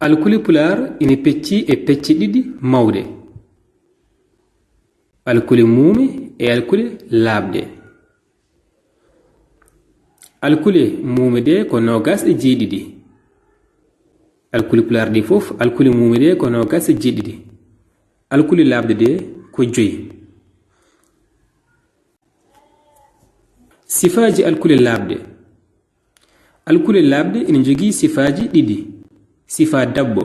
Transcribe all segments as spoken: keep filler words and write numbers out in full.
Alkule pulaar ina pecci e pecce ɗiɗi mawɗe. Alkule muume e alkule laaɓɗe. Alkule muume ɗe ko noogas e jeeɗiɗi. Alkule pulaar ɗi fof, alkule muume ɗe ko noogas e jeeɗiɗi. Alkule laaɓɗe ɗe ko joyi. Sifaaji alkule laaɓɗe. Alkule laaɓɗe ina njogii sifaaji ɗiɗi. Sifaa dabbo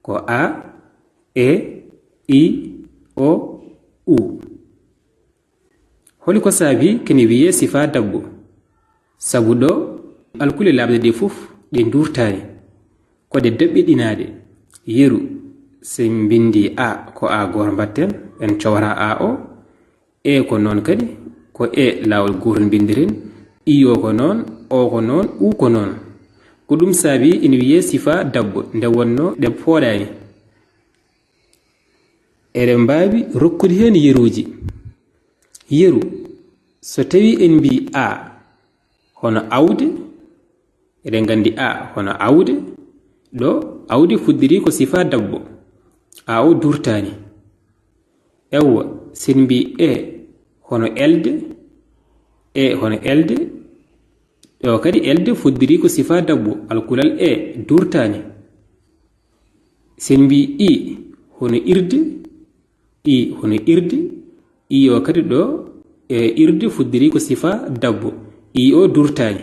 ko A, E, I, O, U. Holi ko saabii kene wiyee sifaa dabbo? Sabu ɗo alkule laaɓɗe ɗe fof ɗe nduurtaani. Ko ɗe daɓɓiɗinaaɗe. Yeru, so en mbinndii A, ko A gooto mbaɗten, en cowata A o. E ko noon kadi, ko E laawol gootol mbinndiren. I o ko noon, O ko noon, U ko noon. Ko ɗum saabii ina wiyee sifaa dabbo, nde wonnoo ɗe pooɗaani. Eɗen mbaawi rokkude heen yeruuji. Yeru, so tawii en mbii A hono awde, eɗen nganndi A hono awde, ɗo awde fuɗɗirii ko sifaa dabbo, A o duurtaani. Eywa, so en mbii E hono elde, E hono elde, ɗo kadi elde fuɗɗirii ko sifaa dabbo, alkulal E duurtaani. So en mbii I hono irde, I hono irde, I o kadi ɗo e irde fuɗɗirii ko sifaa dabbo, I o duurtaani.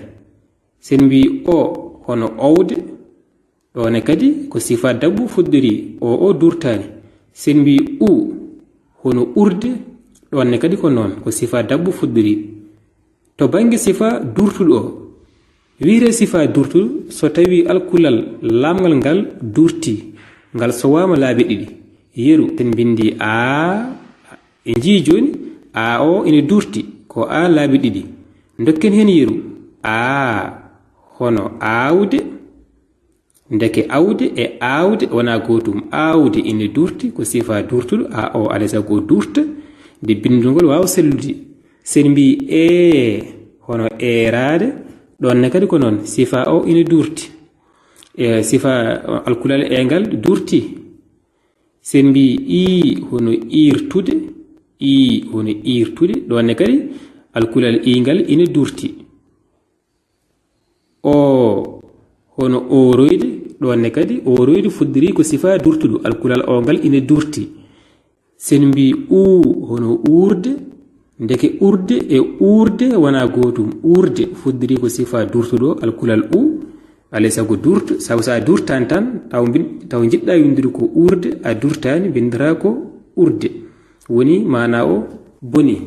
So en mbii O hono owde, ɗo ne kadi ko sifaa dabbo fuɗɗirii, O o duurtaani. So en mbii U hono urde, ɗon ne kadi ko noon, ko sifaa dabbo fuɗɗirii. To bannge sifaa duurtuɗo o, wiyetee sifaa duurtuɗo so tawii alkulal laamngal ngal duurtii, ngal sowaama laabi ɗiɗi. Yeru, so en mbinndii A, en njiyii jooni A o ina duurti, ko A laabi ɗiɗi. Ndokken heen yeru. A hono aawde. Ndeke awde e aawde wonaa gootum. Aawde ina duurti, ko sifaa duurtuɗo, A o alaa e sago duurta, nde binndol ngol waawa sellude. So en mbii E hono eeraade, ɗon ne kadi ko noon, sifaa o ina duurti. E sifaa alkulal E ngal duurti. So en mbii I hono iirtude, I hono iirtude, ɗon ne kadi alkulal I ngal ina duurti. O hono ooroyde, ɗon ne kadi ooroyde fuɗɗirii ko sifaa duurtuɗo, alkulal O ngal ina duurti. So en mbii U hono uurde, ndeke urde e uurde wonaa gootum. Uurde fuɗɗirii ko sifaa duurtuɗo, alkulal U, alaa e sago duurta, sabu so a duurtaani tan, taw mbin-, taw njiɗɗaa winndude ko uurde, a duurtaani, mbinndataa ko urde. Woni maanaa o bonii.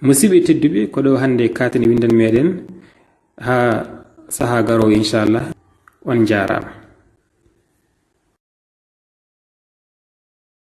Musidɓe tedduɓe, ko ɗo hannde kaatane winndannde meɗen. Haa sahaa garoowo, inchallah. On njaaraama.